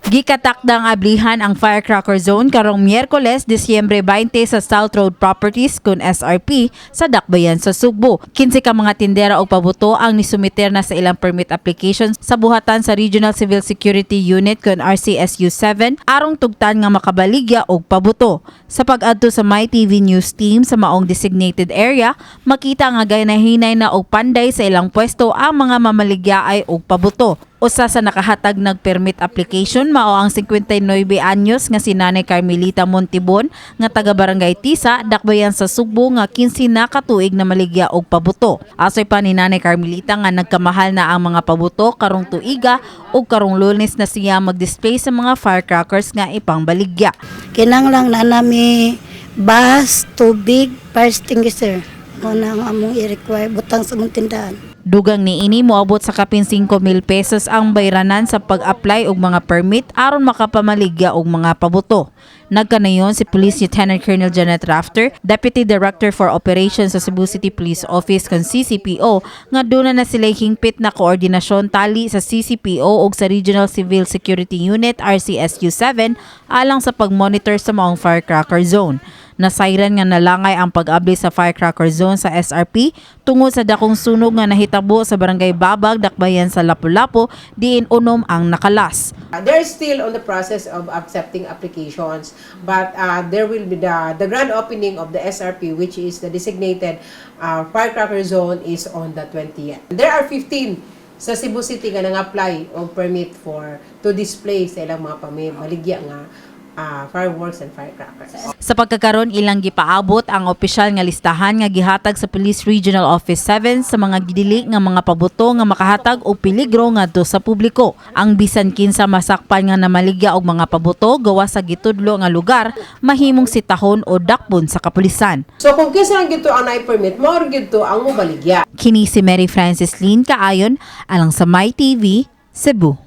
Gikatakdang ablihan ang firecracker zone karong Miyerkules, Disyembre 20 sa South Road Properties kun SRP sa Dakbayan sa Sugbo. 15 ka mga tindera og pabuto ang nisumiter na sa ilang permit applications sa buhatan sa Regional Civil Security Unit kun RCSU 7 arong tugtan nga makabaligya og pabuto. Sa pag-adto sa MyTV News team sa maong designated area, makita nga ginahinay na og panday sa ilang pwesto ang mga mamaligya ay og pabuto. Usa sa nakahatag nag permit application mao ang 59 anyos nga si Nanay Carmelita Montibon nga taga Barangay Tisa, Dakbayan sa Sugbo nga 15 na katuig na maligya og pabuto. Asoy pa ni Nanay Carmelita nga nagkamahal na ang mga pabuto karong tuiga ug karong Lunes na siya mag-display sa mga firecrackers nga ipangbaligya. Kinanglang na nami bus, tubig, fire extinguisher. Mao na ang among i-require butang sa among tindahan. Dugang niini, moabot sa kapin 5 mil pesos ang bayranan sa pag-apply og mga permit aron makapamaligya og mga pabuto. Nagkanayon si Police Lieutenant Colonel Janet Rafter, Deputy Director for Operations sa Cebu City Police Office kon CCPO, nga duna na sila hingpit na koordinasyon tali sa CCPO ug sa Regional Civil Security Unit RCSU 7 alang sa pag-monitor sa maong firecracker zone. Nasayran nga nalangay ang pag-abli sa firecracker zone sa SRP tungod sa dakong sunog nga nahitabo sa Barangay Babag, Dakbayan sa Lapu-Lapu, diin 6 ang nakalas. They're still on the process of accepting applications, but there will be the grand opening of the SRP, which is the designated firecracker zone, is on the 20th. There are 15 sa Cebu City nga nang-apply og permit for to display sa ilang mga pamaligya nga fireworks and firecrackers. Sa pagkakaron, ilang gipaabot ang opisyal nga listahan nga gihatag sa Police Regional Office 7 sa mga gidili nga mga pabuto nga makahatag og peligro ngadto sa publiko. Ang bisan kinsa masakpan nga namaligya og mga pabuto gawas sa gitudlo nga lugar mahimong sitahon o dakpon sa kapulisan. So kung kinsa lang gito ang na-permit, mao gyud to ang mobaligya. Kini si Mary Francis Lynn Kaayon alang sa MyTV, Cebu.